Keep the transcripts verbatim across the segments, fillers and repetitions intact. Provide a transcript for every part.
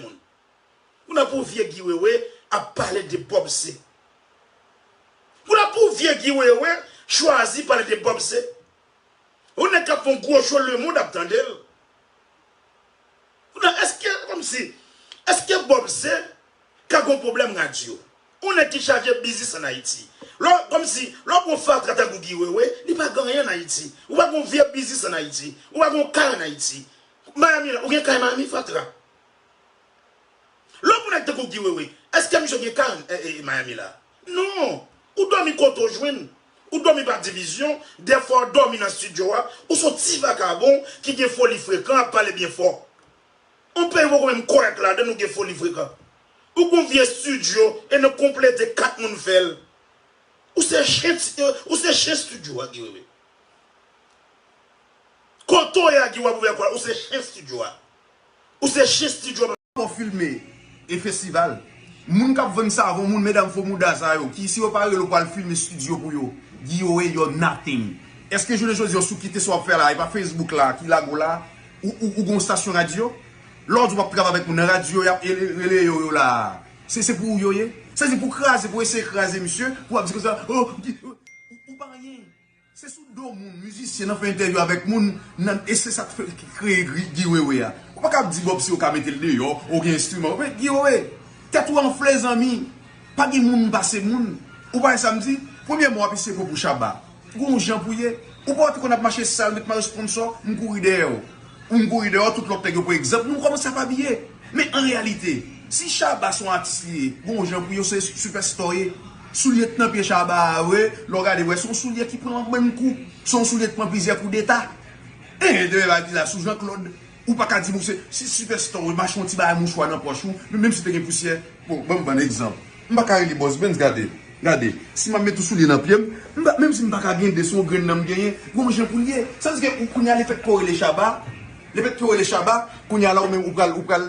moun. Ou nan pou vye Guy Wewe ap pale de Bob C. Ou nan pou vye Guy Wewe chwazi pale de Bob C. Ou nèg k ap fè yon gwo show, lemonn ap tande l. Ou nan, èske, kòmsi, èske Bob C ka gon pwoblèm radyo? Ou nèg ki chaje biznis ann Ayiti. Lè, kòmsi, lè w gon fatra tankou Guy Wewe, li pa gen anyen ann Ayiti. Ou pa gon vye biznis ann Ayiti. Ou pa gon kay ann Ayiti. Miami la, ou gen kay Miami, fatra? Lòt moun nèg tankou Guy Wewe, èske misye gen kay e, e, Miami la? Non. Ou dòmi kote w jwenn. Ou dòmi pa divizyon, dèfwa w dòmi nan estidyo a, ou se yon ti vakabon ki gen foli frekan, ap pale byen fò. Yon peyi poko menm kòrèk ladan, ou gen foli frekan. Ou gen yon vye estidyo e nou konplete kat moun fè l. Ou se chen, ou se chen estidyo a, Guy Wewe. Kote w ye a, Guy, w ap ouvè kò, ou se chen estidyo a. Ou se chen estidyo a. Pou filme e festival. Moun k ap vann savon, moun medam fo mouda sa yo, ki si yo pa rele w pou al filme estidyo pou yo, Guy Wewe, you're nothing. Èske jounen jodi a, sou kite sa w ap fè la, e pa Facebook la, ki lage w la, ou, ou, ou gon estasyon radyo? Lè w di w ap travay avèk moun nan radyo, y ap rele, rele yo, yo la. Se, se pou ou yo ye? Sa di pou kraze, pou eseye kraze misye, pou ap di konsa, oh, ou, ou pa anyen. Se sou do moun, mizisyen nan fè entèvyou avèk moun, nan, e se sa k fè, ki kreye Guy, Guy Wewe a. Ou pa ka ap di Bob C yo ka mete l deyò, ou gen enstriman. Men Guy Wewe, tèt ou anfle, zanmi. Pa gen moun pase moun. Ou pa wè sa m di? Premyèman, w ap eseye pran pou Shabba. Gon jan pou ye. Ou pa wè te konn ap mache sal, met mayo sponsò, m kouri dèyè w. Ou m kouri dèyè w, tout lòt nèg yo pran egzanp, nou kòmanse ap abiye. Men an reyalite, si Shabba se yon atis li ye, gon jan pou yo se sipèsta w ye. Soulye t nan pye Shabba a vre, lè w gade, w wè se yon soulye ki pran yon bann kou. Se yon soulye t pran plizyè koudeta. E, de bagay la sou Jean Claude. Ou pa ka di m ou se, si sipèsta w mache yon ti bagay mouchwa nan pòch ou, men menm si te gen pousyè, bon, ban m ban n egzanp. M pa ka rele Boss Benz, gade, gade. Si m ap met yon soulye nan pye m, m pa, menm si m pa ka gen de, se yon grenn nan m genyen, gon jan pou l ye. Sa vle di ke ou, kounye a, lefètke w rele Shabba, lefètke w rele Shabba, kounye a la, ou menm, ou pral, ou pral,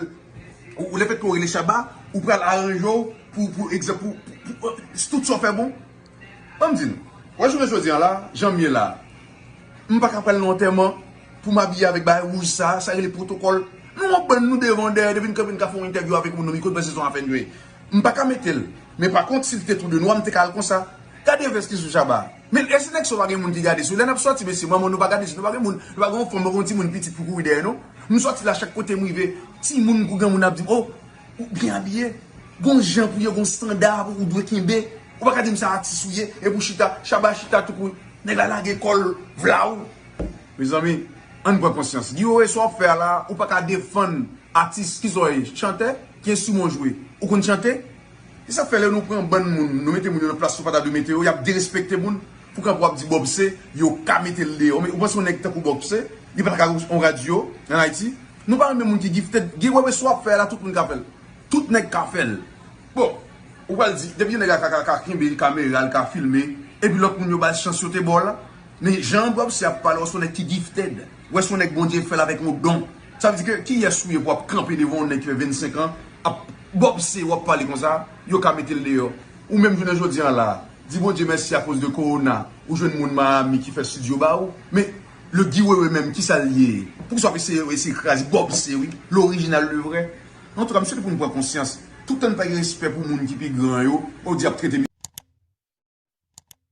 ou, ou, lefètke w rele Shabba, ou pral aranje w pou, pou egzanp, pou, pou, pou, tout sa w fè bon. Ban m di nou, wè jounen jodi a la, jan m ye la, m pa ka pral nan antèman pou m abiye avèk bagay wouj sa, sa rele pwotokòl. Nou yon bann nou devan dèyè, depi n kanpe n ka fè yon entèvyou avèk moun nan mikwo, n panse se yon afè n jwe. M pa ka mete l. Men pa kont, si l te tou de nwa, m te ka al konsa. Gade vès ki sou Shabba. Men èske nèg sa yo pa gen moun ki gade sou lè n ap sòti, mesye, manman nou pa gade sou nou, pa gen moun, nou pa gen yon fanm, pa gen yon timoun pitit pou kouri dèyè nou. M sòti la, chak kote m rive, timoun kou granmoun ap di m, oh, ou byen abiye. Gon jan pou yo, gon estanda pou ou dwe kenbe. Ou pa ka di m se atis ou ye, epi w chita, Shabba chita toukou, nèg la lage kò l, vlaw. Mezanmi, ann pran konsyans. Guy Wewe, sa w ap fè a la, ou pa ka defann atis, kisa w ye, chantè, ki enstriman w jwe? Ou konn chante? Se sa k fè lè nou pran bann moun, nou mete moun yo nan plas yo pa ta dwe mete yo, y ap derespekte moun. Pou kanpe w ap di Bob C, yo ka mete l deyò. Men ou panse yon nèg tankou Bob C, li pa ta ka yon radyo ann Ayiti? Nou pa renmen moun ki gifted. Guy Wewe, sa w ap fè a la, tout moun ka fè l. Tout nèg ka fè l. Bon, ou pral di, depi yon nèg la ka, ka, ka kenbe kamera, l ka filme, epi lòt moun yo ba l chans, yo te ba w la. Men jan Bob C ap pale, w se yon nèg ki gifted. W se yon nèg Bondye fè l avèk yon don. Sa vle di ke kiyès ou ye pou w ap kanpe devan yon nèg ki fè vennsenk an, ap, Bob C, w ap pale konsa, yo ka mete l deyò. Ou menm jounen jodi a la, di Bondye mèsi akoz de kowona, ou jwenn moun Miami ki fè estidyo ba ou. Men, le Guy Wewe menm, kisa l ye? Poukisa w ap eseye, eseye kraze Bob C, wi, lorijinal, le vrè? Antouka, m swete pou nou pran konsyans. Toutan n pa gen respè pou moun ki pi gran yo, ou di ap trete